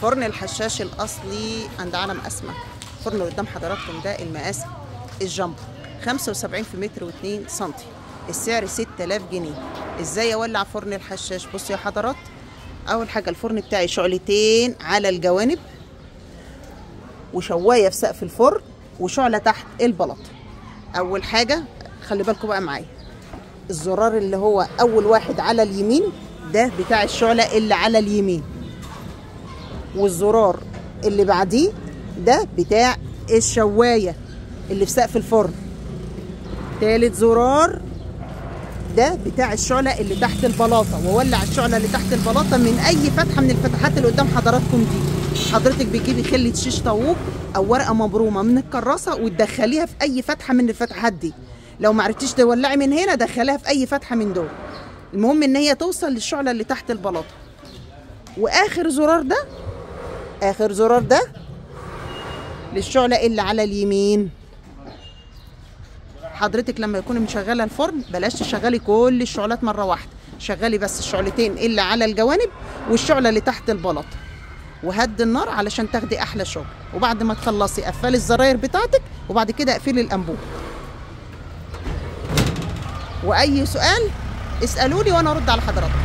فرن الحشاش الأصلي عند عالم أسمى. الفرن اللي قدام حضراتكم ده المقاس الجامبو 75 في متر و2 سنتي، السعر 6000 جنيه. ازاي اولع فرن الحشاش؟ بصوا يا حضرات، اول حاجة الفرن بتاعي شعلتين على الجوانب، وشوايه في سقف الفرن، وشعله تحت البلاط. اول حاجة خلي بالكم بقى معايا، الزرار اللي هو اول واحد على اليمين ده بتاع الشعلة اللي على اليمين، والزرار اللي بعديه ده بتاع الشوايه اللي في سقف الفرن. تالت زرار ده بتاع الشعلة اللي تحت البلاطه، وولع الشعلة اللي تحت البلاطه من اي فتحه من الفتحات اللي قدام حضراتكم دي. حضرتك بتجيبي خله شيش طاووق او ورقة مبرومه من الكراسة وتدخليها في اي فتحه من الفتحات دي. لو ما عرفتيش تولعي من هنا دخليها في اي فتحه من دول، المهم ان هي توصل للشعله اللي تحت البلاطه. واخر زرار ده، اخر زرار ده للشعله اللي على اليمين. حضرتك لما يكون مشغله الفرن بلاش تشغلي كل الشعلات مرة واحدة، شغلي بس الشعلتين اللي على الجوانب والشعله اللي تحت البلاطه، وهدي النار علشان تاخدي احلى شغل. وبعد ما تخلصي قفلي الزراير بتاعتك، وبعد كده اقفلي الانبوب. واي سؤال اسالوني وانا ارد على حضراتكم.